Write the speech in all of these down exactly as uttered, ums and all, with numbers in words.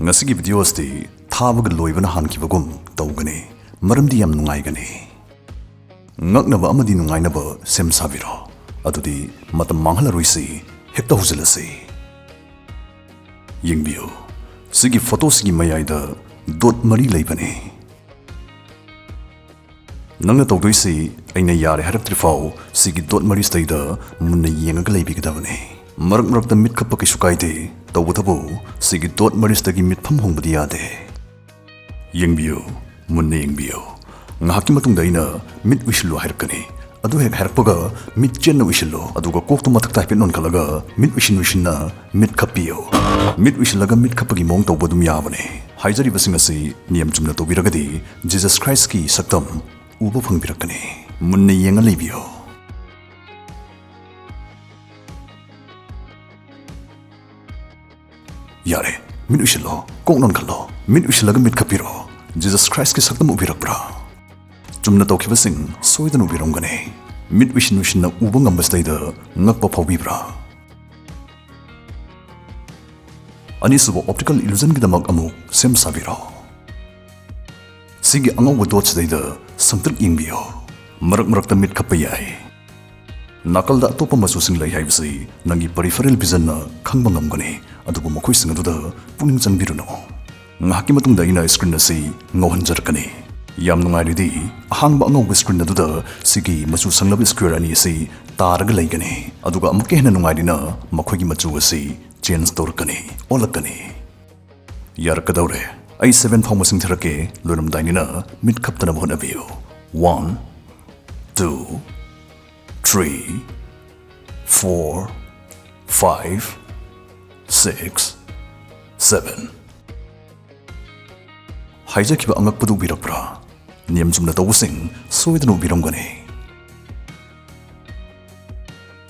ꯉꯁꯤꯒꯤ ꯚꯤꯗꯤꯑꯣ ꯑꯁꯤꯗꯤ ꯊꯥꯕꯒ ꯂꯣꯏꯕꯅ ꯍꯥꯟꯈꯤꯕꯒꯨꯝ ꯇꯧꯒꯅꯤ, ꯃꯔꯝꯗꯤ ꯌꯥꯝ ꯅꯨꯡꯉꯥꯏꯒꯅꯤ꯫ ꯉꯛꯅꯕ ꯑꯃꯗꯤ ꯅꯨꯡꯉꯥꯏꯅꯕ ꯁꯦꯝ ꯁꯥꯕꯤꯔꯣ꯫ ꯑꯗꯨꯗꯤ ꯃꯇꯝ ꯃꯥꯡꯍꯜꯂꯔꯣꯏꯁꯤ, ꯍꯦꯛꯇ ꯍꯧꯖꯤꯜꯂꯁꯤ꯫ ꯌꯦꯡꯕꯤꯌꯨ, ꯁꯤꯒꯤ ꯐꯣꯇꯣꯁꯤꯒꯤ ꯃꯌꯥꯏꯗ ꯗꯣꯠ ꯃꯔꯤ ꯂꯩꯕꯅꯤ꯫ ꯅꯪꯅ ꯇꯧꯗꯣꯏꯁꯤ, ꯑꯩꯅ ꯌꯥꯔꯦ ꯍꯥꯏꯔꯛꯇ꯭ꯔꯤꯐꯥꯎ ꯁꯤꯒꯤ ꯗꯣꯠ ꯃꯔꯤꯁꯤꯗꯩꯗ ꯃꯨꯟꯅ ꯌꯦꯡꯉꯒ ꯂꯩꯕꯤꯒꯗꯕꯅꯤ꯫ ꯃꯔꯛ ꯃꯔꯛꯇ ꯃꯤꯠ ꯈꯞꯄ ꯀꯩꯁꯨ ꯀꯥꯏꯗꯦ, ꯇꯧꯕꯇꯕꯨ ꯁꯤꯒꯤ ꯗꯣꯠ ꯃꯔꯤꯁꯤꯗꯒꯤ ꯃꯤꯠꯐꯝ ꯍꯣꯡꯕꯗꯤ ꯌꯥꯗꯦ꯫ ꯌꯦꯡꯕꯤꯌꯨ, ꯃꯨꯟꯅ ꯌꯦꯡꯕꯤꯌꯨ꯫ ꯉꯥꯏꯍꯥꯛꯀꯤ ꯃꯇꯨꯡꯗ ꯑꯩꯅ "ꯃꯤꯠ ꯎꯏꯁꯤꯜꯂꯨ" ꯍꯥꯏꯔꯛꯀꯅꯤ꯫ ꯑꯗꯨ ꯍꯦꯛ ꯍꯥꯏꯔꯛꯄꯒ ꯃꯤꯠ ꯆꯦꯠꯅ ꯎꯏꯁꯤꯜꯂꯨ, ꯑꯗꯨꯒ ꯀꯣꯛꯇꯨ ꯃꯊꯛꯇ ꯍꯥꯏꯐꯦꯠ ꯅꯣꯟꯈꯠꯂꯒ ꯃꯤꯠ ꯎꯏꯁꯤꯟ ꯎꯏꯁꯤꯟꯅ ꯃꯤꯠ ꯈꯞꯄꯤꯌꯨ꯫ ꯃꯤꯠ ꯎꯏꯁꯤꯜꯂꯒ ꯃꯤꯠ ꯈꯞꯄꯒꯤ ꯃꯑꯣꯡ ꯇꯧꯕ ꯑꯗꯨꯝ ꯌꯥꯕꯅꯤ꯫ ꯍꯥꯏꯖꯔꯤꯕꯁꯤꯡ ꯑꯁꯤ ꯅꯤꯌꯝ ꯆꯨꯝꯅ ꯇꯧꯕꯤꯔꯒꯗꯤ ꯖꯤꯖꯁ ꯈ꯭ꯔꯥꯏꯁꯀꯤ ꯁꯛꯇꯝ ꯎꯕ ꯐꯪꯕꯤꯔꯛꯀꯅꯤ꯫ ꯃꯨꯟꯅ ꯌꯦꯡꯉ ꯂꯩꯕꯤꯌꯨ꯫ ꯌꯥꯔꯦ, ꯃꯤꯠ ꯎꯏꯁꯤꯜꯂꯣ, ꯀꯣꯛ ꯅꯣꯟꯈꯠꯂꯣ, ꯃꯤꯠ ꯎꯏꯁꯤꯜꯂꯒ ꯃꯤꯠ ꯈꯞꯄꯤꯔꯣ꯫ ꯖꯤꯖꯁ ꯈ꯭ꯔꯥꯏꯁꯀꯤ ꯁꯛꯇꯝ ꯎꯕꯤꯔꯛꯄ꯭ꯔꯥ? ꯆꯨꯝꯅ ꯇꯧꯈꯤꯕꯁꯤꯡ ꯁꯣꯏꯗꯅ ꯎꯕꯤꯔꯝꯒꯅꯤ꯫ ꯃꯤꯠ ꯎꯏꯁꯤꯟ ꯎꯏꯁꯤꯟꯅ ꯎꯕ ꯉꯝꯕꯁꯤꯗꯩꯗ ꯉꯛꯄ ꯐꯥꯎꯕꯤꯕ꯭ꯔꯥ? ꯑꯅꯤꯁꯨꯕ ꯑꯣꯞꯇꯤꯀꯦꯜ ꯏꯂꯨꯖꯟꯒꯤꯗꯃꯛ ꯑꯃꯨꯛ ꯁꯦꯝ ꯁꯥꯕꯤꯔꯣ꯫ ꯁꯤꯒꯤ ꯑꯉꯧꯕ ꯗꯣꯠꯁꯤꯗꯩꯗ ꯁꯪꯇ꯭ꯔꯤꯛ ꯌꯦꯡꯕꯤꯌꯨ꯫ ꯃꯔꯛ ꯃꯔꯛꯇ ꯃꯤꯠ ꯈꯞꯄ ꯌꯥꯏ꯫ ꯅꯥꯀꯜꯗ ꯑꯇꯣꯞꯄ ꯃꯆꯨꯁꯤꯡ ꯂꯩ ꯍꯥꯏꯕꯁꯤ ꯅꯪꯒꯤ ꯄꯔꯤꯐꯔꯦꯜ ꯚꯤꯖꯟꯅ ꯈꯪꯕ ꯉꯝꯒꯅꯤ, ꯑꯗꯨꯕꯨ ꯃꯈꯣꯏꯁꯤꯡ ꯑꯗꯨꯗ ꯄꯨꯛꯅꯤꯡ ꯆꯪꯕꯤꯔꯨꯅꯨ꯫ ꯉꯥꯏꯍꯥꯛꯀꯤ ꯃꯇꯨꯡꯗ ꯑꯩꯅ ꯁ꯭ꯀ꯭ꯔꯤꯟ ꯑꯁꯤ ꯉꯧꯍꯟꯖꯔꯛꯀꯅꯤ꯫ ꯌꯥꯝ ꯅꯨꯡꯉꯥꯏꯔꯤꯗꯤ, ꯑꯍꯥꯡꯕ ꯑꯉꯧꯕ ꯁ꯭ꯀ꯭ꯔꯤꯟ ꯑꯗꯨꯗ ꯁꯤꯒꯤ ꯃꯆꯨ ꯁꯪꯂꯕ ꯁ꯭ꯀ꯭ꯋꯦꯔ ꯑꯅꯤ ꯑꯁꯤ ꯇꯥꯔꯒ ꯂꯩꯒꯅꯤ, ꯑꯗꯨꯒ ꯑꯃꯨꯛꯀ ꯍꯦꯟꯅ ꯅꯨꯡꯉꯥꯏꯔꯤꯅ ꯃꯈꯣꯏꯒꯤ ꯃꯆꯨ ꯑꯁꯤ ꯆꯦꯟꯖ ꯇꯧꯔꯛꯀꯅꯤ, ꯑꯣꯜꯂꯛꯀꯅꯤ꯫ ꯌꯥꯔꯛꯀꯗꯧꯔꯦ꯫ ꯑꯩ ꯁꯚꯦꯟ ꯐꯥꯎ ꯃꯁꯤꯡ ꯊꯤꯔꯛꯀꯦ, ꯂꯣꯏꯔꯝꯗꯥꯏꯅꯤꯅ ꯃꯤꯠ ꯈꯞꯇꯅꯕ ꯍꯣꯠꯅꯕꯤꯌꯨ꯫ One, two, three, four, five, six, seven꯫ ꯍꯥꯏꯖꯈꯤꯕ ꯑꯉꯛꯄꯗꯨ ꯎꯕꯤꯔꯛꯄ꯭ꯔꯥ? ꯅꯤꯌꯝ ꯆꯨꯝꯅ ꯇꯧꯕꯁꯤꯡ ꯁꯣꯏꯗꯅ ꯎꯕꯤꯔꯝꯒꯅꯤ꯫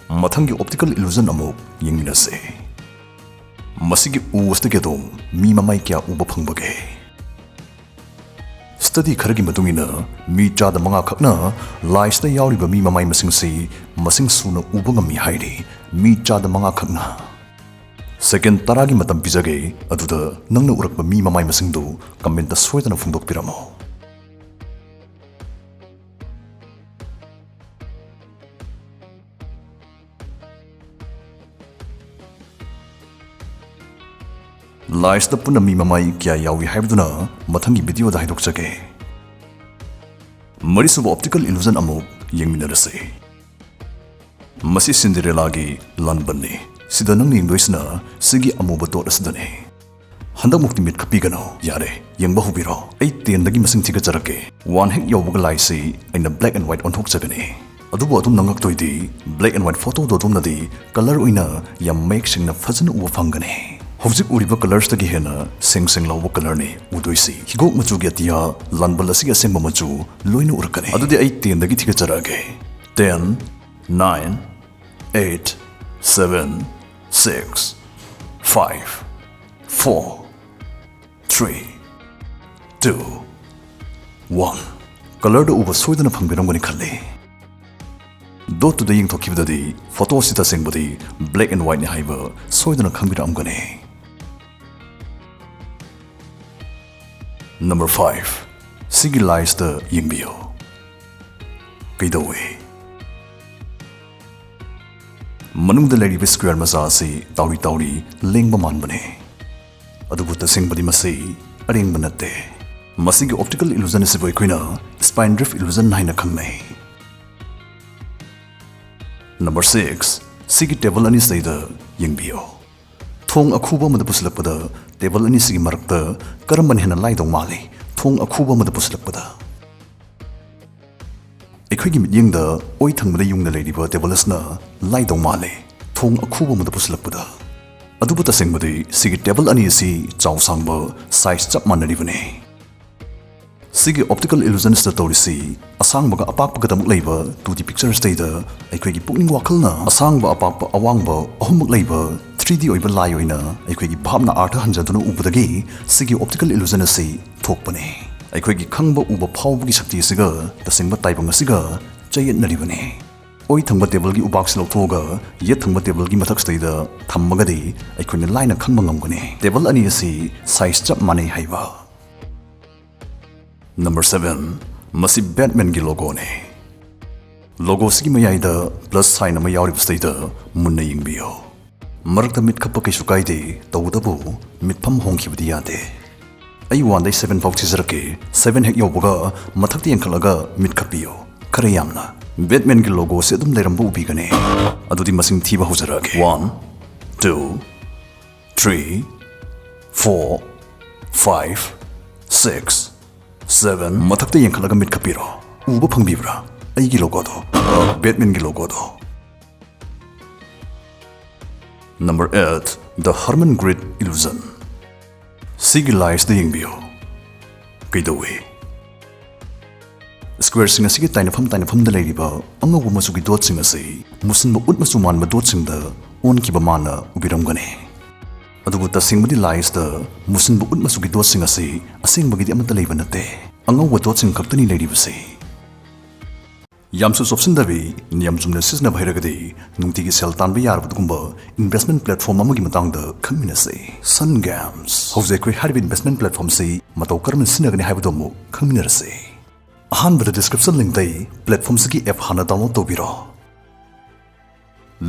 ꯃꯊꯪꯒꯤ ꯑꯣꯞꯇꯤꯀꯦꯜ ꯏꯂꯨꯖꯟ ꯑꯃꯨꯛ ꯌꯦꯡꯃꯤꯟꯅꯁꯦ꯫ ꯃꯁꯤꯒꯤ ꯎ ꯑꯁꯤꯗꯒꯤ ꯑꯗꯣꯝ ꯃꯤ ꯃꯃꯥꯏ ꯀꯌꯥ ꯎꯕ ꯐꯪꯕꯒꯦ? ꯁ꯭ꯇꯗꯤ ꯈꯔꯒꯤ ꯃꯇꯨꯡ ꯏꯟꯅ, ꯃꯤ ꯆꯥꯗ ꯃꯉꯥ ꯈꯛꯅ ꯂꯥꯏꯁꯤꯗ ꯌꯥꯎꯔꯤꯕ ꯃꯤ ꯃꯃꯥꯏ ꯃꯁꯤꯡꯁꯤ ꯃꯁꯤꯡ ꯁꯨꯅ ꯎꯕ ꯉꯝꯃꯤ ꯍꯥꯏꯔꯤ꯫ ꯃꯤ ꯆꯥꯗ ꯃꯉꯥ ꯈꯛꯅ꯫ ꯁꯦꯀꯦꯟ ꯇꯔꯥꯒꯤ ꯃꯇꯝ ꯄꯤꯖꯒꯦ, ꯑꯗꯨꯗ ꯅꯪꯅ ꯎꯔꯛꯄ ꯃꯤ ꯃꯃꯥꯏ ꯃꯁꯤꯡꯗꯨ comment ꯁꯣꯏꯗꯅ ꯐꯣꯡꯗꯣꯛꯄꯤꯔꯝꯃꯨ꯫ Lies ꯇ ꯄꯨꯟꯅ ꯃꯤ ꯃꯃꯥꯏ ꯀꯌꯥ ꯌꯥꯎꯏ ꯍꯥꯏꯕꯗꯨꯅ ꯃꯊꯪꯒꯤ video ꯗ ꯍꯥꯏꯗꯣꯛꯆꯒꯦ꯫ ꯃꯔꯤꯁꯨꯕ optical illusion ꯑꯃꯨꯛ ꯌꯦꯡꯃꯤꯟꯅꯔꯁꯤ꯫ ꯃꯁꯤ ꯁꯤꯟꯗꯔꯦꯂꯥꯒꯤ ꯂꯥꯟꯕꯟꯅꯤ꯫ ꯁꯤꯗ ꯅꯪꯅ ꯌꯦꯡꯗꯣꯏꯁꯤꯅ ꯁꯤꯒꯤ ꯑꯃꯨꯕ dot ꯑꯁꯤꯗꯅꯤ꯫ ꯍꯟꯗꯛꯃꯨꯛꯇꯤ ꯃꯤꯠ ꯈꯞꯄꯤꯒꯅꯨ꯫ ꯌꯥꯔꯦ, ꯌꯦꯡꯕ ꯍꯧꯕꯤꯔꯣ꯫ ꯑꯩ ten ꯗꯒꯤ ꯃꯁꯤꯡ ꯊꯤꯒꯠꯆꯔꯛꯀꯦ꯫ One ꯍꯦꯛ ꯌꯧꯕꯒ ꯂꯥꯏꯁꯤ ꯑꯩꯅ black and white ꯑꯣꯟꯊꯣꯛꯆꯒꯅꯤ꯫ ꯑꯗꯨꯕꯨ ꯑꯗꯣꯝꯅ ꯉꯛꯇꯣꯏꯗꯤ black and white photo ꯗꯣ ꯑꯗꯣꯝꯅꯗꯤ colour ꯑꯣꯏꯅ ꯌꯥꯝ ꯃꯌꯦꯛ ꯁꯦꯡꯅ ꯐꯖꯅ ꯎꯕ ꯐꯪꯒꯅꯤ꯫ ꯍꯧꯖꯤꯛ ꯎꯔꯤꯕ colours ꯇꯒꯤ ꯍꯦꯟꯅ ꯁꯦꯡ ꯁꯦꯡ ꯂꯥꯎꯕ colour ꯅꯤ ꯎꯗꯣꯏꯁꯤ꯫ ꯍꯤꯒꯣꯛ ꯃꯆꯨꯒꯤ ꯑꯇꯤꯌꯥ ꯂꯥꯟꯕꯜ ꯑꯁꯤꯒꯤ ꯑꯁꯦꯡꯕ ꯃꯆꯨ ꯂꯣꯏꯅ ꯎꯔꯛꯀꯅꯤ꯫ ꯑꯗꯨꯗꯤ ꯑꯩ ten ꯗꯒꯤ ꯊꯤꯒꯠꯆꯔꯛꯑꯒꯦ꯫ Ten, nine, eight, seven, six, five, four, three, two, one꯫ Colour ꯗ ꯎꯕ ꯁꯣꯏꯗꯅ ꯐꯪꯕꯤꯔꯝꯒꯅꯤ ꯈꯜꯂꯤ꯫ Dot ꯇꯨꯗ ꯌꯦꯡꯊꯣꯛꯈꯤꯕꯗꯗꯤ photo ꯑꯁꯤ ꯇꯁꯦꯡꯕꯗꯤ black and white ꯅꯤ ꯍꯥꯏꯕ ꯁꯣꯏꯗꯅ ꯈꯪꯕꯤꯔꯛꯑꯝꯒꯅꯤ꯫ Number five, ꯁꯤꯒꯤ lies ꯇ ꯌꯦꯡꯕꯤꯌꯨ꯫ ꯀꯩꯗꯧꯏ? ꯃꯅꯨꯡꯗ ꯂꯩꯔꯤꯕ square ꯃꯆꯥ ꯑꯁꯤ ꯇꯥꯎꯔꯤ ꯇꯥꯎꯔꯤ ꯂꯦꯡꯕ ꯃꯥꯟꯕꯅꯤ꯫ ꯑꯗꯨꯕꯨ ꯇꯁꯦꯡꯕꯗꯤ ꯃꯁꯤ ꯑꯔꯦꯡꯕ ꯅꯠꯇꯦ꯫ ꯃꯁꯤꯒꯤ optical illusion ꯑꯁꯤꯕꯨ ꯑꯩꯈꯣꯏꯅ spine drift illusion ꯍꯥꯏꯅ ꯈꯪꯅꯩ꯫ Number six, ꯁꯤꯒꯤ table ꯑꯅꯤꯁꯤꯗꯩꯗ ꯌꯦꯡꯕꯤꯌꯨ꯫ ꯊꯣꯡ ꯑꯈꯨꯕ ꯑꯃꯗ ꯄꯨꯁꯤꯜꯂꯛꯄꯗ table ꯑꯅꯤꯁꯤꯒꯤ ꯃꯔꯛꯇ ꯀꯔꯝꯕꯅ ꯍꯦꯟꯅ ꯂꯥꯏꯗꯧ ꯃꯥꯜꯂꯤ? ꯊꯣꯡ ꯑꯈꯨꯕ ꯑꯃꯗ ꯄꯨꯁꯤꯜꯂꯛꯄꯗ꯫ ꯑꯩꯈꯣꯏꯒꯤ ꯃꯤꯠꯌꯦꯡꯗ ꯑꯣꯏ ꯊꯪꯕꯗ ꯌꯨꯡꯅ ꯂꯩꯔꯤꯕ table ꯑꯁꯤꯅ ꯂꯥꯏꯗꯧ ꯃꯥꯜꯂꯤ, ꯊꯣꯡ ꯑꯈꯨꯕ ꯑꯃꯗ ꯄꯨꯁꯤꯜꯂꯛꯄꯗ꯫ ꯑꯗꯨꯕꯨ ꯇꯁꯦꯡꯕꯗꯤ ꯁꯤꯒꯤ table ꯑꯅꯤ ꯑꯁꯤ ꯆꯥꯎ ꯁꯥꯡꯕ size ꯆꯞ ꯃꯥꯟꯅꯔꯤꯕꯅꯤ꯫ ꯁꯤꯒꯤ optical illusion ꯑꯁꯤꯗ ꯇꯧꯔꯤꯁꯤ ꯑꯁꯥꯡꯕꯒ ꯑꯄꯥꯛꯄꯒꯗꯃꯛ ꯂꯩꯕ two D picture ꯁꯤꯗꯩꯗ ꯑꯩꯈꯣꯏꯒꯤ ꯄꯨꯛꯅꯤꯡ ꯋꯥꯈꯜꯅ ꯑꯁꯥꯡꯕ, ꯑꯄꯥꯛꯄ, ꯑꯋꯥꯡꯕ ꯑꯍꯨꯝꯃꯛ ꯂꯩꯕ three D ꯑꯣꯏꯕ ꯂꯥꯏ ꯑꯣꯏꯅ ꯑꯩꯈꯣꯏꯒꯤ ꯚꯥꯞꯅ ꯑꯥꯔꯊ ꯍꯟꯖꯗꯨꯅ ꯎꯕꯗꯒꯤ ꯁꯤꯒꯤ optical illusion ꯑꯁꯤ ꯊꯣꯛꯄꯅꯤ꯫ ꯑꯩꯈꯣꯏꯒꯤ ꯈꯪꯕ ꯎꯕ ꯐꯥꯎꯕꯒꯤ ꯁꯛꯇꯤ ꯑꯁꯤꯒ ꯇꯁꯦꯡꯕ ꯇꯥꯏꯕꯪ ꯑꯁꯤꯒ ꯆꯌꯦꯠꯅꯔꯤꯕꯅꯤ꯫ ꯑꯣꯏ ꯊꯪꯕ ꯇꯦꯕꯜꯒꯤ ꯎꯕꯥꯛꯁꯤ ꯂꯧꯊꯣꯛꯑꯒ ꯌꯦꯠ ꯊꯪꯕ ꯇꯦꯕꯜꯒꯤ ꯃꯊꯛꯁꯤꯗꯩꯗ ꯊꯝꯃꯒꯗꯤ ꯑꯩꯈꯣꯏꯅ ꯂꯥꯏꯅ ꯈꯪꯕ ꯉꯝꯒꯅꯤ ꯇꯦꯕꯜ ꯑꯅꯤ ꯑꯁꯤ ꯁꯥꯏꯖ ꯆꯞ ꯃꯥꯟꯅꯩ ꯍꯥꯏꯕ꯫ ꯅꯝꯕꯔ ꯁꯚꯦꯟ, ꯃꯁꯤ ꯕꯦꯠꯃꯦꯟꯒꯤ ꯂꯣꯒꯣꯅꯤ꯫ ꯂꯣꯒꯣꯁꯤꯒꯤ ꯃꯌꯥꯏꯗ ꯄ꯭ꯂꯁ ꯁꯥꯏꯟ ꯑꯃ ꯌꯥꯎꯔꯤꯕꯁꯤꯗꯩꯗ ꯃꯨꯟꯅ ꯌꯦꯡꯕꯤꯌꯨ꯫ ꯃꯔꯛꯇ ꯃꯤꯠ ꯈꯞꯄ ꯀꯩꯁꯨ ꯀꯥꯏꯗꯦ, ꯇꯧꯕꯇꯕꯨ ꯃꯤꯠꯐꯝ ꯍꯣꯡꯈꯤꯕꯗꯤ ꯌꯥꯗꯦ꯫ ꯑꯩ ꯋꯥꯟꯗꯩ ꯁꯚꯦꯟ ꯐꯥꯎ ꯊꯤꯖꯔꯛꯀꯦ꯫ ꯁꯚꯦꯟ ꯍꯦꯛ ꯌꯧꯕꯒ ꯃꯊꯛꯇ ꯌꯦꯡꯈꯠꯂꯒ ꯃꯤꯠ ꯈꯞꯄꯤꯌꯨ꯫ ꯈꯔ ꯌꯥꯝꯅ꯫ ꯕꯦꯠꯃꯦꯟꯒꯤ ꯂꯣꯒꯣꯁꯤ ꯑꯗꯨꯝ ꯂꯩꯔꯝꯕ ꯎꯕꯤꯒꯅꯤ꯫ ꯑꯗꯨꯗꯤ ꯃꯁꯤꯡ ꯊꯤꯕ ꯍꯧꯖꯔꯛꯑꯒꯦ꯫ One, two, three, four, five, six, seven. ꯃꯊꯛꯇ ꯌꯦꯡꯈꯠꯂꯒ ꯃꯤꯠ ꯈꯞꯄꯤꯔꯣ꯫ ꯎꯕ ꯐꯪꯕꯤꯕ꯭ꯔꯥ? ꯑꯩꯒꯤ ꯂꯣꯒꯣꯗꯣ꯫ ꯕꯦꯠꯃꯦꯟꯒꯤ ꯂꯣꯒꯣꯗꯣ꯫ Number eight, The Herman Grid Illusion꯫ ꯁꯤꯒꯤ ꯂꯥꯏꯁꯤꯗ ꯌꯦꯡꯕꯤꯌꯨ꯫ ꯀꯩꯗꯧꯏ? ꯁ꯭ꯀ꯭ꯋꯦꯔꯁꯤꯡ ꯑꯁꯤꯒꯤ ꯇꯥꯏꯅꯐꯝ ꯇꯥꯏꯅꯐꯝꯗ ꯂꯩꯔꯤꯕ ꯑꯉꯧꯕ ꯃꯆꯨꯒꯤ ꯗꯣꯠꯁꯤꯡ ꯑꯁꯤ ꯃꯨꯁꯤꯟꯕ ꯎꯠ ꯃꯆꯨ ꯃꯥꯟꯕ ꯗꯣꯠꯁꯤꯡꯗ ꯑꯣꯟꯈꯤꯕ ꯃꯥꯅ ꯎꯕꯤꯔꯝꯒꯅꯤ꯫ ꯑꯗꯨꯕꯨ ꯇꯁꯦꯡꯕꯗꯤ ꯂꯥꯏꯁꯇ ꯃꯨꯁꯤꯟꯕ ꯎꯠ ꯃꯆꯨꯒꯤ ꯗꯣꯠꯁꯤꯡ ꯑꯁꯤ ꯑꯁꯦꯡꯕꯒꯤꯗꯤ ꯑꯃꯠꯇ ꯂꯩꯕ ꯅꯠꯇꯦ꯫ ꯑꯉꯧꯕ ꯗꯣꯠꯁꯤꯡ ꯈꯛꯇꯅꯤ ꯂꯩꯔꯤꯕꯁꯤ꯫ ꯌꯥꯝꯁꯨ ꯆꯣꯞꯁꯤꯟꯗꯕꯤ, ꯅꯤꯌꯝ ꯆꯨꯝꯅ ꯁꯤꯖꯤꯟꯅꯕ ꯍꯩꯔꯒꯗꯤ ꯅꯨꯡꯇꯤꯒꯤ ꯁꯦꯜ ꯇꯥꯟꯕ ꯌꯥꯔꯕ ꯑꯗꯨꯒꯨꯝꯕ ꯏꯟꯚꯦꯁ꯭ꯇꯃꯦꯟ ꯄ꯭ꯂꯦꯠꯐꯣꯔꯝ ꯑꯃꯒꯤ ꯃꯇꯥꯡꯗ ꯈꯪꯃꯤꯟꯅꯁꯤ꯫ ꯁꯟ ꯒꯦꯝꯁ꯫ ꯍꯧꯖꯤꯛ ꯑꯩꯈꯣꯏ ꯍꯥꯏꯔꯤꯕ ꯏꯟꯚꯦꯁ꯭ꯇꯃꯦꯟ ꯄ꯭ꯂꯦꯠꯐꯣꯔꯝꯁꯤ ꯃꯇꯧ ꯀꯔꯝꯅ ꯁꯤꯖꯤꯟꯅꯒꯅꯤ ꯍꯥꯏꯕꯗꯨ ꯑꯃꯨꯛ ꯈꯪꯃꯤꯟꯅꯔꯁꯤ꯫ ꯑꯍꯥꯟꯕꯗ ꯗꯤꯁꯀ꯭ꯔꯤꯞꯁꯟ ꯂꯤꯡꯛꯇꯩ ꯄ꯭ꯂꯦꯠꯐꯣꯔꯝꯁꯤꯒꯤ ꯑꯦꯞ ꯍꯥꯟꯅ ꯗꯥꯎꯟꯂꯣꯗ ꯇꯧꯕꯤꯔꯣ꯫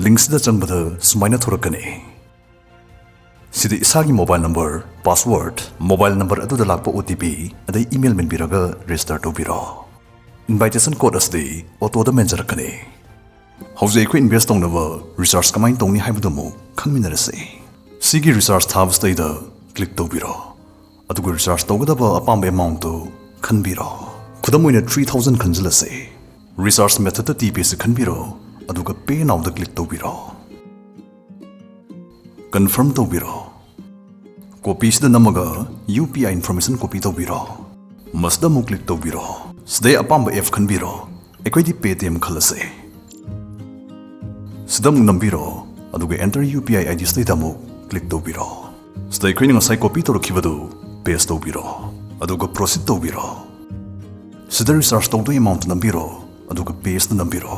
ꯂꯤꯡꯛꯁꯤꯗ ꯆꯪꯕꯗ ꯁꯨꯃꯥꯏꯅ ꯊꯣꯔꯛꯀꯅꯤ꯫ ꯁꯤꯗ ꯏꯁꯥꯒꯤ mobile number, password, mobile number ꯑꯗꯨꯗ ꯂꯥꯛꯄ ꯑꯣ ꯇꯤ ꯄꯤ, ꯑꯗꯩ ꯏꯃꯦꯜ ꯃꯦꯟꯕꯤꯔꯒ ꯔꯦꯖꯤꯁꯇꯔ ꯇꯧꯕꯤꯔꯣ꯫ ꯏꯟꯚꯥꯏꯇꯦꯁꯟ ꯀꯣꯗ ꯑꯁꯤꯗꯤ ꯑꯣꯇꯣꯗ ꯃꯦꯟꯖꯔꯛꯀꯅꯤ꯫ ꯍꯧꯖꯤꯛ ꯑꯩꯈꯣꯏ ꯏꯟꯚꯦꯁ꯭ꯠ ꯇꯧꯅꯕ ꯔꯤꯆꯥꯔꯖ ꯀꯃꯥꯏꯅ ꯇꯧꯅꯤ ꯍꯥꯏꯕꯗꯨ ꯑꯃꯨꯛ ꯈꯪꯃꯤꯟꯅꯔꯁꯤ꯫ ꯁꯤꯒꯤ ꯔꯤꯆꯥꯔꯖ ꯊꯥꯕꯁꯤꯗꯩꯗ ꯀ꯭ꯂꯤꯛ ꯇꯧꯕꯤꯔꯣ꯫ ꯑꯗꯨꯒ ꯔꯤꯆꯥꯔꯖ ꯇꯧꯒꯗꯕ ꯑꯄꯥꯝꯕ ꯑꯦꯃꯥꯎꯟꯠꯇꯨ ꯈꯟꯕꯤꯔꯣ꯫ ꯈꯨꯗꯝ ꯑꯣꯏꯅ ꯊ꯭ꯔꯤ ꯊꯥꯎꯖꯟ ꯈꯟꯖꯤꯜꯂꯁꯤ꯫ ꯔꯤꯆꯥꯔꯖ ꯃꯦꯊꯗꯇ ꯇꯤ ꯄꯦꯁꯤ ꯈꯟꯕꯤꯔꯣ, ꯑꯗꯨꯒ ꯄꯦ ꯅꯥꯎꯗ ꯀ꯭ꯂꯤꯛ ꯇꯧꯕꯤꯔꯣ꯫ ꯀꯟꯐꯥꯔꯝ ꯇꯧꯕꯤꯔꯣ꯫ ꯀꯣꯄꯤꯁꯤꯗ ꯅꯝꯃꯒ U P I information copy ꯇꯧꯕꯤꯔꯣ꯫ ꯃꯁꯤꯗ ꯑꯃꯨꯛ ꯀ꯭ꯂꯤꯛ ꯇꯧꯕꯤꯔꯣ꯫ ꯁꯤꯗꯩ ꯑꯄꯥꯝꯕ ꯑꯦꯞ ꯈꯟꯕꯤꯔꯣ꯫ ꯑꯩꯈꯣꯏꯗꯤ ꯄꯦ ꯇꯤ ꯑꯦꯝ ꯈꯜꯂꯁꯦ꯫ ꯁꯤꯗ ꯑꯃꯨꯛ ꯅꯝꯕꯤꯔꯣ, ꯑꯗꯨꯒ enter U P I I D ꯁꯤꯗꯩꯗ ꯑꯃꯨꯛ ꯀ꯭ꯂꯤꯛ ꯇꯧꯕꯤꯔꯣ꯫ ꯁꯤꯗ ꯑꯩꯈꯣꯏꯅ ꯉꯁꯥꯏ ꯀꯣꯄꯤ ꯇꯧꯔꯛꯈꯤꯕꯗꯨ ꯄꯦꯁ꯭ꯠ ꯇꯧꯕꯤꯔꯣ, ꯑꯗꯨꯒ ꯄ꯭ꯔꯣꯁꯤꯗ ꯇꯧꯕꯤꯔꯣ꯫ ꯁꯤꯗ ꯔꯤꯆꯥꯔꯖ ꯇꯧꯗꯣꯏ ꯑꯦꯃꯥꯎꯟꯠꯇꯨ ꯅꯝꯕꯤꯔꯣ, ꯑꯗꯨꯒ ꯄꯦꯁ꯭ꯠꯇ ꯅꯝꯕꯤꯔꯣ꯫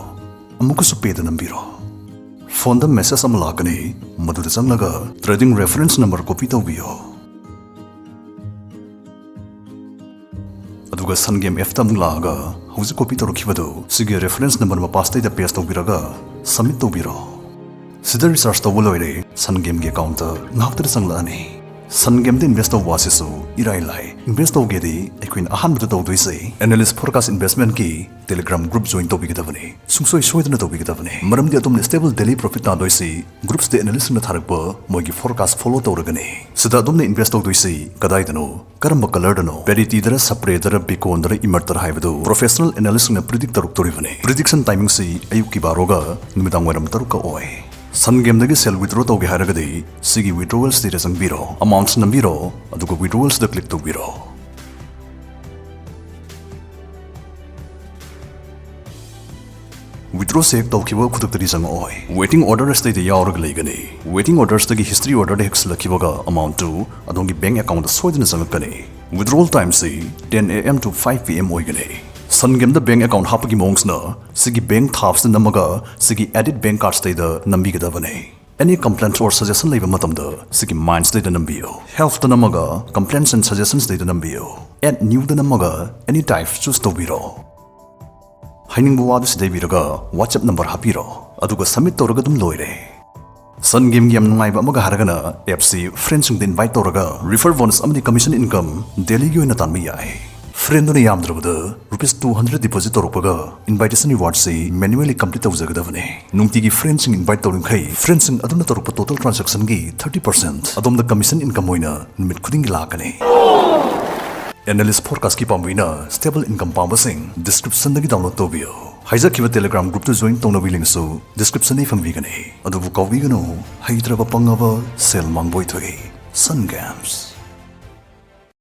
ꯑꯃꯨꯛꯀꯁꯨ pay ꯗ ꯅꯝꯕꯤꯔꯣ꯫ Phone ꯗ message ꯑꯃ ꯂꯥꯛꯀꯅꯤ, ꯃꯗꯨꯗ ꯆꯪꯂꯒ trading reference number copy ꯇꯧꯕꯤꯌꯣ꯫ ꯑꯗꯨꯒ Sun Game app ꯇ ꯑꯃꯨꯛ ꯂꯥꯛꯑꯒ ꯍꯧꯖꯤꯛ copy ꯇꯧꯔꯛꯈꯤꯕꯗꯨ ꯁꯤꯒꯤ reference number ꯃꯄꯥꯁꯤꯗꯩꯗ paste ꯇꯧꯕꯤꯔꯒ submit ꯇꯧꯕꯤꯔꯣ꯫ ꯁꯤꯗ recharge ꯇꯧꯕ ꯂꯣꯏꯔꯦ꯫ Sun Game ꯒꯤ account ꯇ ꯉꯥꯏꯍꯥꯛꯇꯗ ꯆꯪꯂꯛꯑꯅꯤ꯫ Sun Game ꯗ invest ꯇꯧꯕ ꯑꯁꯤꯁꯨ ꯏꯔꯥꯏ ꯂꯥꯏ꯫ Invest ꯇꯧꯒꯦꯗꯤ ꯑꯩꯈꯣꯏꯅ ꯑꯍꯥꯟꯕꯗ ꯇꯧꯗꯣꯏꯁꯦ Analyst Forecast Investment ꯀꯤ Telegram group join ꯇꯧꯕꯤꯒꯗꯕꯅꯤ꯫ ꯁꯨꯡꯁꯣꯏ ꯁꯣꯏꯗꯅ ꯇꯧꯕꯤꯒꯗꯕꯅꯤ꯫ ꯃꯔꯝꯗꯤ ꯑꯗꯣꯝꯅ stable daily profit ꯇꯥꯟꯗꯣꯏꯁꯤ groups ꯇ analyst ꯁꯤꯡꯅ ꯊꯥꯔꯛꯄ ꯃꯣꯏꯒꯤ forecast follow ꯇꯧꯔꯒꯅꯤ꯫ ꯁꯤꯗ ꯑꯗꯣꯝꯅ invest ꯇꯧꯗꯣꯏꯁꯤ ꯀꯗꯥꯏꯗꯅꯣ? ꯀꯔꯝꯕ colour ꯗꯅꯣ? Parity ꯗꯔ, spread ꯗꯔ, beacon ꯗꯔ, emerge ꯗꯔ ꯍꯥꯏꯕꯗꯨ professional analyst ꯁꯤꯡꯅ predict ꯇꯧꯔꯛꯇꯣꯔꯤꯕꯅꯤ꯫ Prediction timing ꯁꯤ ꯑꯌꯨꯛꯀꯤ ꯕꯥꯔꯣꯒ ꯅꯨꯃꯤꯗꯥꯡ ꯋꯥꯏꯔꯝ ꯇꯔꯨꯛꯀ ꯑꯣꯏ꯫ Sun Game ꯗꯒꯤ ꯁꯦꯜ withdraw ꯇꯧꯒꯦ ꯍꯥꯏꯔꯒꯗꯤ ꯁꯤꯒꯤ withdrawal ꯁꯤꯗ ꯆꯪꯕꯤꯔꯣ, amount ꯅꯝꯕꯤꯔꯣ, ꯑꯗꯨꯒ withdrawal ꯁꯤꯗ click ꯇꯧꯕꯤꯔꯣ꯫ Withdraw ꯁꯦ ꯍꯦꯛ ꯇꯧꯈꯤꯕ ꯈꯨꯗꯛꯇꯗꯤ ꯆꯪꯉꯛꯑꯣꯏ꯫ Waiting order ꯑꯁꯤꯗꯒꯤ ꯌꯥꯎꯔꯒ ꯂꯩꯒꯅꯤ꯫ Waiting order ꯑꯁꯤꯗꯒꯤ history order ꯗ ꯍꯦꯛ ꯁꯤꯜꯂꯛꯈꯤꯕꯒ amount ꯇꯨ ꯑꯗꯣꯝꯒꯤ bank account ꯇ ꯁꯣꯏꯗꯅ ꯆꯪꯉꯛꯀꯅꯤ꯫ Withdrawal time ꯁꯤ ten A M to five P M ꯑꯣꯏꯒꯅꯤ꯫ Sun Game ꯗ bank account ꯍꯥꯞꯄꯒꯤ ꯃꯑꯣꯡꯁꯤꯅ ꯁꯤꯒꯤ bank ꯊꯥꯕꯁꯤꯗ ꯅꯝꯃꯒ ꯁꯤꯒꯤ edit bank card ꯁꯤꯗꯩꯗ ꯅꯝꯕꯤꯒꯗꯕꯅꯤ꯫ Any complaint or suggestion ꯂꯩꯕ ꯃꯇꯝꯗ ꯁꯤꯒꯤ minds ꯗꯩꯗ ꯅꯝꯕꯤꯌꯨ꯫ Help ꯇ ꯅꯝꯃꯒ Complaints and Suggestions ꯗꯩꯗ ꯅꯝꯕꯤꯌꯨ꯫ Add new ꯗ ꯅꯝꯃꯒ any type choose ꯇꯧꯕꯤꯔꯣ꯫ ꯍꯥꯏꯅꯤꯡꯕ ꯋꯥꯗꯨ ꯁꯤꯗ ꯏꯕꯤꯔꯒ WhatsApp number ꯍꯥꯞꯄꯤꯔꯣ꯫ ꯑꯗꯨꯒ submit ꯇꯧꯔꯒ ꯑꯗꯨꯝ ꯂꯣꯏꯔꯦ꯫ Sun Game ꯒꯤ ꯌꯥꯝ ꯅꯨꯡꯉꯥꯏꯕ ꯑꯃꯒ ꯍꯥꯏꯔꯒꯅ app ꯁꯤ friend ꯁꯤꯡꯗ invite ꯇꯧꯔꯒ refer bonus ꯑꯃꯗꯤ commission income daily ꯒꯤ ꯑꯣꯏꯅ ꯇꯥꯟꯕ ꯌꯥꯏ꯫ Friend ꯗꯨꯅ ꯌꯥꯝꯗ꯭ꯔꯕꯗ rupees two hundred deposit ꯇꯧꯔꯛꯄꯒ invitation reward ꯁꯤ manually complete ꯇꯧꯖꯒꯗꯕꯅꯤ꯫ ꯅꯨꯡꯇꯤꯒꯤ friend ꯁꯤꯡ invite ꯇꯧꯔꯤꯃꯈꯩ friend ꯁꯤꯡ ꯑꯗꯨꯅ ꯇꯧꯔꯛꯄ total transaction ꯒꯤ thirty percent ꯑꯗꯣꯝꯗ commission income ꯑꯣꯏꯅ ꯅꯨꯃꯤꯠ ꯈꯨꯗꯤꯡꯒꯤ ꯂꯥꯛꯀꯅꯤ꯫ Analyst Forecast ꯀꯤ ꯄꯥꯝꯕꯩꯅ stable income ꯄꯥꯝꯕꯁꯤꯡ description ꯗꯒꯤ download ꯇꯧꯕꯤꯌꯨ꯫ ꯍꯥꯏꯖꯈꯤꯕ Telegram group ꯇ join ꯇꯧꯅꯕꯒꯤ link ꯁꯨ description ꯗ ꯐꯪꯕꯤꯒꯅꯤ꯫ ꯑꯗꯨꯕꯨ ꯀꯥꯎꯕꯤꯒꯅꯨ, ꯍꯩꯇ꯭ꯔꯕ ꯄꯪꯉꯕ ꯁꯦꯜ ꯃꯥꯡꯕ ꯑꯣꯏꯊꯣꯛꯏ꯫ Sun Games꯫